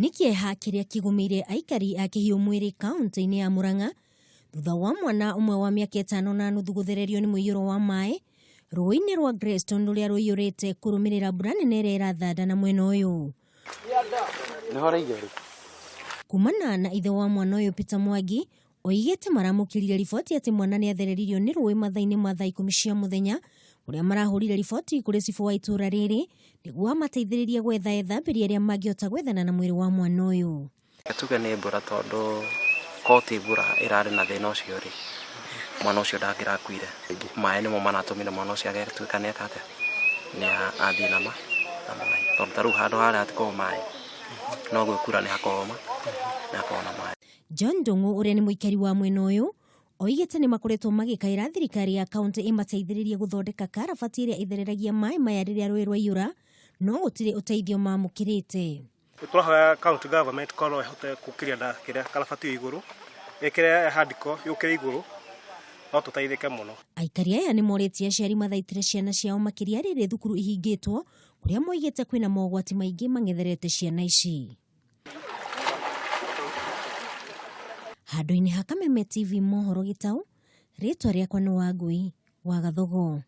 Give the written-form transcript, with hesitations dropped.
Nĩ kĩeha kĩrĩa kĩgũmĩire aikari a Kĩhiũ Mwĩrĩ kaũntĩ-inĩ ya Murang'a thutha wa mwana ũmwe wa mĩaka ĩtano na nuthu gũthererio nĩ mũiyũro wa maĩ rũĩ-inĩ rwa Greystone rũrĩa rũiyũrĩte kũrũmĩrĩra mbura nene ĩrĩa ĩrathanda na mwena ũyũ. Kumana na ithe wa mwana ũyũ Peter Mwangi oigĩte maramũkĩrire riboti atĩ mwana nĩ athereririo nĩ rũĩ mathaa-inĩ ma thaa ikũmi cia mũthenya ũrĩa marahũrire riboti kũrĩ cibũ wa itũũra rĩrĩ nĩguo amateithĩrĩrie gwetha ethambĩri arĩa mangĩhota gwethana na mwĩrĩ wa mwana ũyũ. Tuge nĩ mbura tondũ korwo ti mbura ĩrarĩ na thĩna ũcio rĩ, mwana ũcio ndangĩrakuire. Maĩ nĩmo maratũmire mwana ũcio agatuĩka nĩ eka atĩa, nĩ athiĩ na maĩ. Tondũ ta rĩu handũ harĩa hatikoragwo maĩ, no gwĩ kura nĩ hakoragwo na maĩ. John Ndung'u ũrĩa nĩ mũikari wa mwena ũyũ oigĩte nĩ makoretwo magĩkaĩra thirikari ya kaũntĩ ĩmateithĩrĩrie gũthondeka karabati ĩrĩa ĩthereragia maĩ maya rĩrĩa rũĩ rwaiyũra no gũtirĩ ũteithio mamũkĩrĩte. Tũrahoya county government korwo ĩhote gũkĩria na kĩrĩa karabati ĩyo igũrũ ĩkĩre handiko yũkĩre igũrũ no tũteithĩke mũno. Aikari aya nĩ morĩtie aciari mathaitĩre ciana ciao makĩria rĩrĩ thukuru ihingĩtwo kũrĩa moigĩte kwĩna mogwati maingĩ mang'etherete ciana ici. Handũ-inĩ ha Kameme TV mohoro gĩtaũ, rĩtwa rĩakwa nĩ Wangui wa Gathogo.